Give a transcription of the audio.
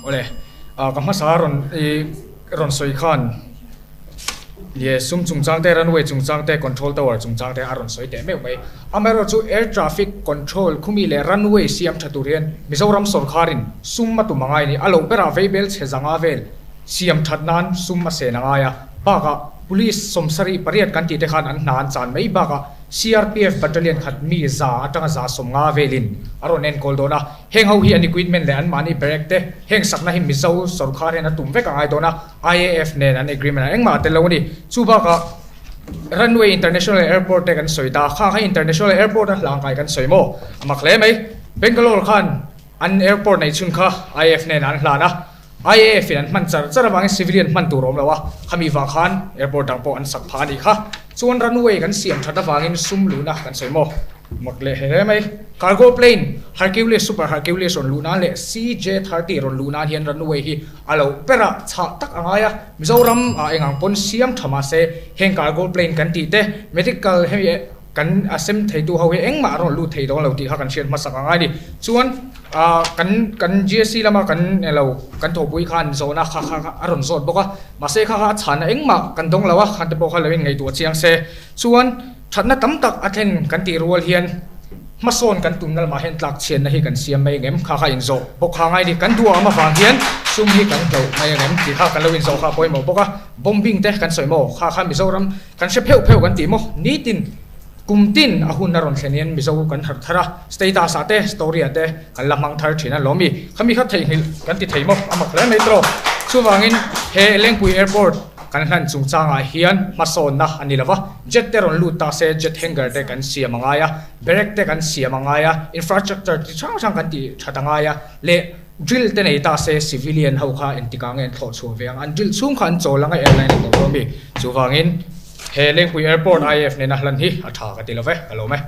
Awle, ka hmasa rawn i rawn sawi khan ye sum chungchang te, runway chungchang te, control tower chungchang te a rawn sawi teh meuh mai. Amaherawhchu air traffic control khumi leh runway siam tha tur hian Mizoram sawrkharin sum a tum a ngai a ni. A loh berah veibel chhe zanga vel siam that nan sum a sen a ngai a. Bakah police 78 kan tih te khan an hna an chan mai bakah CRPF battalion khat mi za atanga 150 velin a rawn enkawl dawn a. Heng ho hi an equipment leh anmahni barrack te heng sakna hi Mizo sawrkhar hian a tum vek a ngai dawn a, IAF nen an agreement ah engmah a tel lo a ni. Chu bakah Runway International Airport te kan sawi ta, kha kha International Airport a hlangkai kan sawi maw? A mak hle mai. Bangalore khan an airport neih chhun kha IAF nen an hlan a, IAF in an hman char char avangin civilian hman tur a awm lo a, khami vang khan airport dang pawh an sak phah a nih kha. Chuan runway kan siam that avangin sum luhna kan sawi maw? Mak leh hle mai. Cargo plane Hercules Super Hercules rawn luh nan leh CJ30 rawn luh nan hian runway hi a lo ber a, chhah tak a ngai a. Mizoram ah engang pawn siam tha mahse heng cargo plane kan tih te medical hemi kan a sem theitu ho hi engmah an rawn lut thei dawn lo tih kha kan hriat hmasak a ngai a ni. Chuan ah kan kan GSC lama kan elo kan thawhpui khan zawhna kha kha a rawn zawt bawk a, mahse kha kha a chhanna engmah kan dawng lo a, khan te pawh kha lo inngaihtuah chiang se. Chuan thatna tam tak a thlen kan tih rual hian hmasawn kan tumna lamah hian tlak chhianna hi kan siam mai angem? Kha kha inzawh bawk kha ngai ni. Kan duham avang hian sum hi kan hloh mai angem tih kha kan lo inzawh kha a pawimawh bawk a. Bombing te kan sawi maw? Kha kha Mizoram Kan hre pheuh pheuh kan tih maw? Nitin, kum tin a hun a rawn thlen hian Mizo kan harh thar a, status ah te, story ah te kan la hmang thar thin a lawm i, khami kha theihnghilh kan ti thei maw? A mak hle mai tawh. Chuvangin he Lengpui Airport kan hlan chungchangah hian hmasawnna a ni lo va, jet te rawn lut ta se jet hangar te kan siam a ngai a, barrack te kan siam a ngai a, infrastructure chi hrang hrang kan tih that a ngai a, leh Drill te nei ta se civilian ho kha engtikah nge an thlawh chhuah ve ang? An drill chhung kha an chawl ang a airline a tawh dawn mi? Chuvangin he Lengpui Airport IAF nena hlan hi a tha ka ti lo ve, ka lawm e.